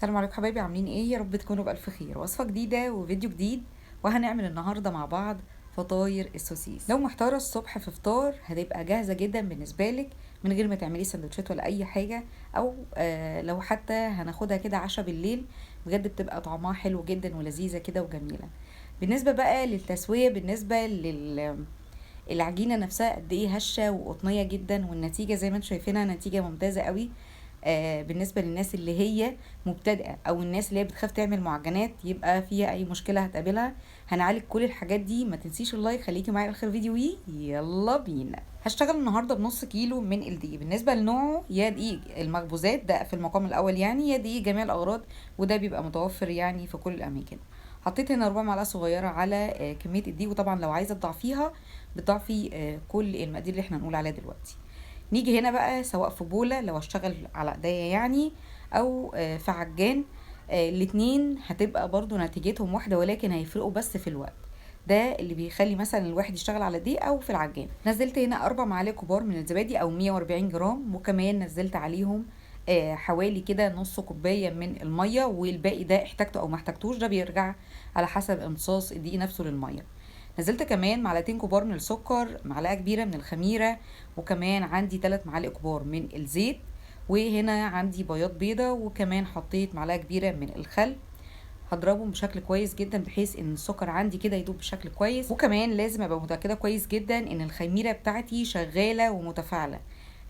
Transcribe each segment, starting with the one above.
السلام عليكم حبايبي، عاملين ايه؟ يا رب تكونوا بألف خير. وصفة جديدة وفيديو جديد، وهنعمل النهاردة مع بعض فطاير السوسيس. لو محتارة الصبح في فطار هتبقى جاهزة جدا بالنسبة لك من غير ما تعملي سندوتشات ولا اي حاجة، او لو حتى هناخدها كده عشاء بالليل، بجد بتبقى طعمها حلو جدا ولذيذة كده وجميلة. بالنسبة بقى للتسوية، بالنسبة العجينة نفسها قد ايه هشة وقطنية جدا، والنتيجة زي ما انتم شايفينها نتيجة ممتازة قوي. بالنسبة للناس اللي هي مبتدئة او الناس اللي هي بتخاف تعمل معجنات يبقى فيها اي مشكلة هتقابلها، هنعالج كل الحاجات دي. ما تنسيش ال like، خليكي معايا لاخر فيديو. يلا بينا. هشتغل النهارده بنص كيلو من الدقيق. بالنسبة لنوعه، يا دقيق المخبوزات ده في المقام الاول يعني، يا دقيق جميع الاغراض، وده بيبقى متوفر يعني في كل الاماكن. حطيت هنا ربع معلقه صغيرة على كمية الدقيق، وطبعا لو عايزه تضعفيها بتضعفي كل المقادير اللي احنا هنقول عليها دلوقتي. نيجي هنا بقى سواء في بوله لو اشتغل على ايديا يعني، او في عجان، الاتنين هتبقى برضو نتيجتهم واحدة، ولكن هيفرقوا بس في الوقت. ده اللي بيخلي مثلا الواحد يشتغل على دي او في العجان. نزلت هنا 4 معالق كبار من الزبادي او 140 جرام، وكمان نزلت عليهم حوالي كده نص كوباية من المية، والباقي ده احتاجته او ما احتاجتوش ده بيرجع على حسب امتصاص الدقيق نفسه للمية. نزلت كمان معلقتين كبار من السكر، معلقه كبيرة من الخميره، وكمان عندي 3 معالق كبار من الزيت، وهنا عندي بياض بيضة، وكمان حطيت معلقه كبيرة من الخل. هضربهم بشكل كويس جدا بحيث ان السكر عندي كده يدوب بشكل كويس. وكمان لازم ابقى متاكدة كويس جدا ان الخميره بتاعتي شغالة ومتفاعله،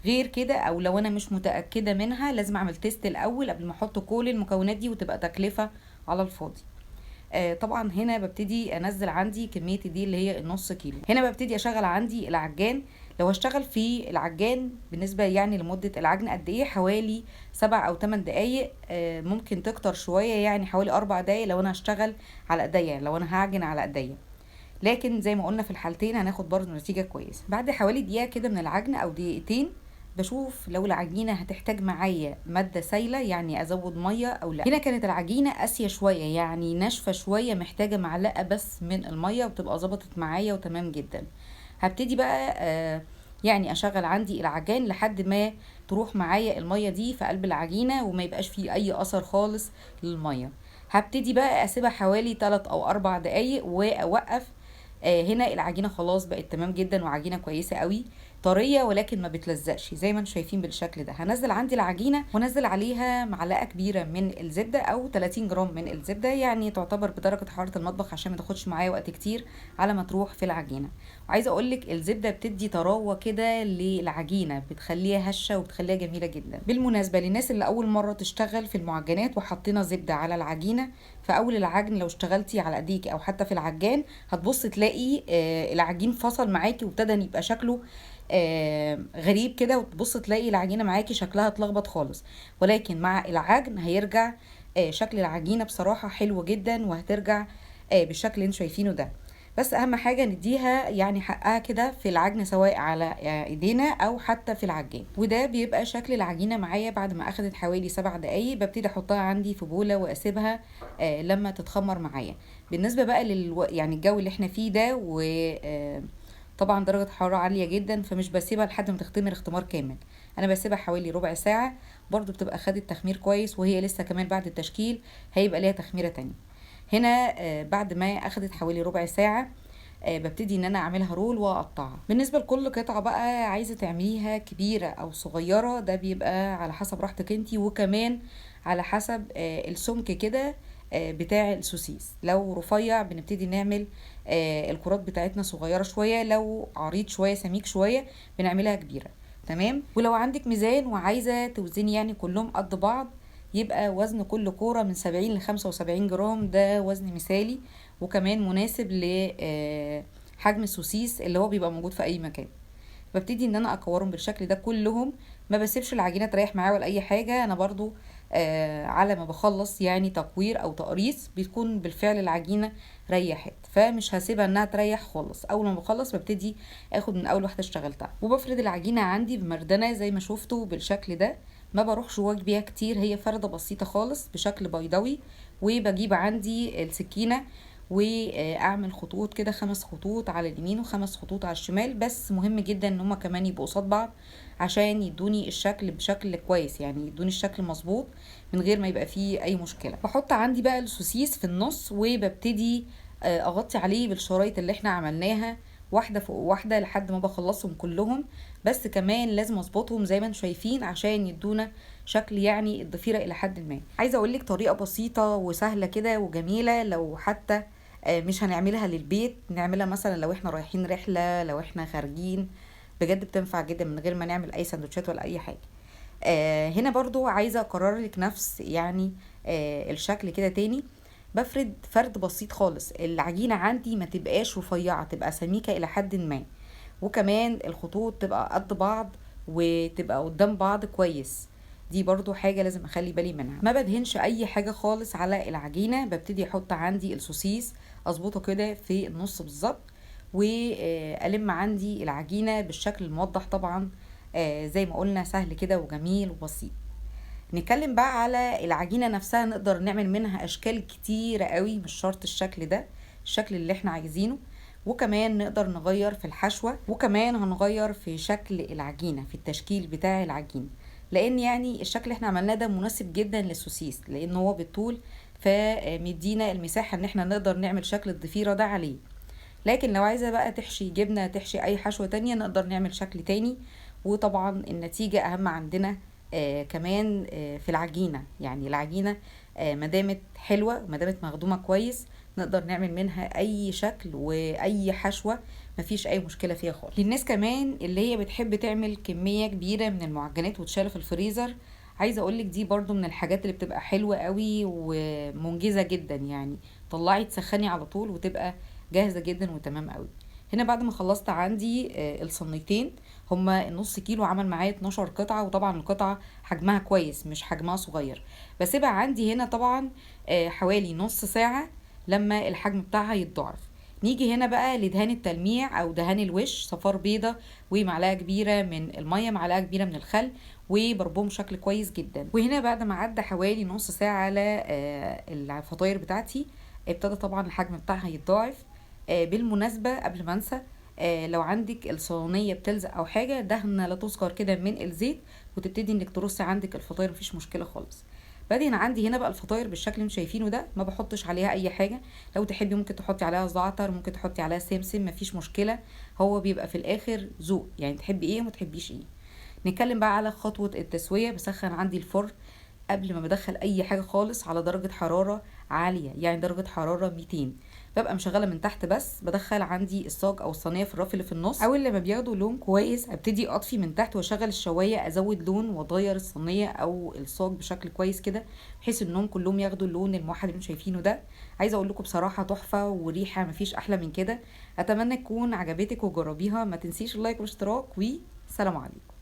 غير كده او لو انا مش متاكدة منها لازم اعمل test الاول قبل ما احط كل المكونات دي، وتبقى تكلفة على الفاضي. طبعا هنا ببتدي انزل عندي كمية دي اللي هي النص كيلو. هنا ببتدي اشغل عندي العجان. لو هشتغل في العجان بالنسبة يعني لمدة العجن قد ايه، حوالي 7 او 8 دقايق، ممكن تكتر شوية يعني حوالي 4 دقايق لو انا هشتغل على ايديا، يعني لو انا هعجن على ايديا. لكن زي ما قلنا في الحالتين هناخد برضو نتيجة كويسة. بعد حوالي دقيقة كده من العجن او دقيقتين بشوف لو العجينة هتحتاج معايا مادة سايلة، يعني ازود مية او لا. هنا كانت العجينة قاسية شوية يعني ناشفة شوية، محتاجة معلقة بس من المية وتبقى ظبطت معايا وتمام جدا. هبتدي بقى يعني اشغل عندي العجان لحد ما تروح معايا المية دي في قلب العجينة وما يبقاش فيه اي اثر خالص للمية. هبتدي بقى اسيبها حوالي 3 او 4 دقايق واوقف. هنا العجينة خلاص بقت تمام جدا، وعجينة كويسة قوي طرية ولكن ما بتلزقش زي ما انتم شايفين بالشكل ده. هنزل عندي العجينة ونزل عليها معلقة كبيرة من الزبدة او 30 جرام من الزبدة، يعني تعتبر بدرجة حرارة المطبخ عشان ما تاخدش معايا وقت كتير على ما تروح في العجينة. وعايزة اقولك الزبدة بتدي طراوة كده للعجينة، بتخليها هشة وبتخليها جميلة جدا. بالمناسبة للناس اللي اول مرة تشتغل في المعجنات وحطينا زبدة على العجينة في اول العجن، لو اشتغلتي على ايديك او حتى في العجان هتبص تلاقي العجين فصل معاكي وابتدى يبقى شكله غريب كده، وتبص تلاقي العجينة معاكي شكلها اتلخبط خالص. ولكن مع العجن هيرجع شكل العجينة بصراحة حلو جدا، وهترجع بالشكل اللي انتوا شايفينه ده. بس اهم حاجة نديها يعني حقها كده في العجن سواء على ايدينا او حتى في العجان. وده بيبقى شكل العجينة معايا بعد ما اخدت حوالي 7 دقايق. ببتدي احطها عندي في بوله واسيبها لما تتخمر معايا. بالنسبة بقى يعني الجو اللي احنا فيه ده، و طبعا درجة حرارة عالية جدا، فمش بسيبها لحد ما تختمر اختمار كامل، انا بسيبها حوالي ربع ساعة، برضو بتبقى خدت تخمير كويس، وهي لسه كمان بعد التشكيل هيبقى ليها تخميرة تانية. هنا بعد ما اخدت حوالي ربع ساعة ببتدي ان انا اعملها رول واقطعها. بالنسبة لكل قطعة بقى عايزة تعمليها كبيرة او صغيرة ده بيبقى على حسب راحتك انتي، وكمان على حسب السمك كده بتاع السوسيس. لو رفيع بنبتدي نعمل الكرات بتاعتنا صغيرة شوية، لو عريض شوية سميك شوية بنعملها كبيرة، تمام. ولو عندك ميزان وعايزة توزني يعني كلهم قد بعض، يبقى وزن كل كورة من 70 ل 75 جرام، ده وزن مثالي وكمان مناسب لحجم السوسيس اللي هو بيبقى موجود في اي مكان. ببتدي ان انا اكورهم بالشكل ده كلهم، ما بسيبش العجينة تريح معايا ولا اي حاجة. انا برضو على ما بخلص يعني تكوير او تقريص بتكون بالفعل العجينة ريحت، فمش هسيبها انها تريح خالص. اول ما بخلص ببتدي اخد من اول واحدة اشتغلتها، وبفرد العجينة عندي بمردنه زي ما شفتوا بالشكل ده. ما بروحش واجي بيها كتير، هي فرده بسيطة خالص بشكل بيضاوي. وبجيب عندي السكينة واعمل خطوط كده، 5 خطوط على اليمين و5 خطوط على الشمال. بس مهم جدا ان هما كمان يبقوا قصاد بعض عشان يدوني الشكل بشكل كويس، يعني يدوني الشكل مظبوط من غير ما يبقى فيه اي مشكلة. بحط عندي بقى السوسيس في النص وببتدي اغطي عليه بالشرايط اللي احنا عملناها واحدة فوق واحدة لحد ما بخلصهم كلهم. بس كمان لازم اظبطهم زي ما انتم شايفين عشان يدونا شكل يعني الضفيره الى حد ما. عايزه اقول لك طريقه بسيطة وسهلة كده وجميلة، لو حتى مش هنعملها للبيت، نعملها مثلا لو احنا رايحين رحله، لو احنا خارجين، بجد بتنفع جدا من غير ما نعمل اي سندوتشات ولا اي حاجة. هنا برضو عايزه اكرر لك نفس يعني الشكل كده تاني. بفرد فرد بسيط خالص، العجينة عندي ما تبقاش رفيعة، تبقى سميكة الى حد ما، وكمان الخطوط تبقى قد بعض وتبقى قدام بعض كويس. دي برضو حاجة لازم اخلي بالي منها. ما بدهنش اي حاجة خالص على العجينة، ببتدي احط عندي السوسيس اظبطه كده في النص بالظبط، والم عندي العجينة بالشكل الموضح طبعا، زي ما قلنا سهل كده وجميل وبسيط. نتكلم بقى على العجينة نفسها، نقدر نعمل منها اشكال كتيرة قوي، مش شرط الشكل ده، الشكل اللي احنا عايزينه. وكمان نقدر نغير في الحشوة، وكمان هنغير في شكل العجينة، في التشكيل بتاع العجينة، لان يعني الشكل اللي احنا عملناه ده مناسب جدا للسوسيس لان هو بالطول، فمدينا المساحة ان احنا نقدر نعمل شكل الضفيرة ده عليه. لكن لو عايزة بقى تحشي جبنة، تحشي اي حشوة تانية، نقدر نعمل شكل تاني. وطبعا النتيجة اهم عندنا كمان في العجينة، يعني العجينة مادامت حلوة مادامت مخدومة كويس نقدر نعمل منها اي شكل واي حشوة، مفيش اي مشكلة فيها خالص. للناس كمان اللي هي بتحب تعمل كمية كبيرة من المعجنات وتشيلها في الفريزر، عايزة اقولك دي برضو من الحاجات اللي بتبقى حلوة قوي ومنجزة جدا، يعني طلعي تسخني على طول وتبقى جاهزة جدا وتمام قوي. هنا بعد ما خلصت عندي الصينيتين، هما النص كيلو عمل معايا 12 قطعة، وطبعا القطعة حجمها كويس مش حجمها صغير. بسيبها عندي هنا طبعا حوالي نص ساعة لما الحجم بتاعها يتضاعف. نيجي هنا بقى لدهان التلميع او دهان الوش، صفار بيضة ومعلقة كبيرة من المية، معلقة كبيرة من الخل، وبربهم شكل كويس جدا. وهنا بعد ما عدى حوالي نص ساعة على الفطاير بتاعتي، ابتدى طبعا الحجم بتاعها يتضاعف. بالمناسبة قبل ما انسى، لو عندك الصينية بتلزق او حاجة، دهنة لا تذكر كده من الزيت وتبتدي انك ترصي عندك الفطاير، مفيش مشكلة خالص. بعدين عندي هنا بقى الفطاير بالشكل اللي انتم شايفينه ده، ما بحطش عليها اي حاجة. لو تحبي ممكن تحطي عليها زعتر، ممكن تحطي عليها سمسم، مفيش مشكلة، هو بيبقى في الاخر ذوق، يعني تحبي ايه وما تحبيش ايه. نتكلم بقى على خطوة التسوية. بسخن عندي الفرن قبل ما بدخل اي حاجة خالص على درجة حرارة عالية، يعني درجة حرارة 200. ببقى مشغلة من تحت بس، بدخل عندي الصاج او الصينية في الرف اللي في النص. اول لما بياخدوا لون كويس ابتدي اطفي من تحت واشغل الشواية، ازود لون واغير الصينية او الصاج بشكل كويس كده، بحيث انهم كلهم ياخدوا اللون الموحد اللي انتم شايفينه ده. عايزة اقول لكم بصراحة تحفة وريحة مفيش احلى من كده. اتمنى تكون عجبتك وجربيها. ما تنسيش اللايك والاشتراك، وسلام عليكم.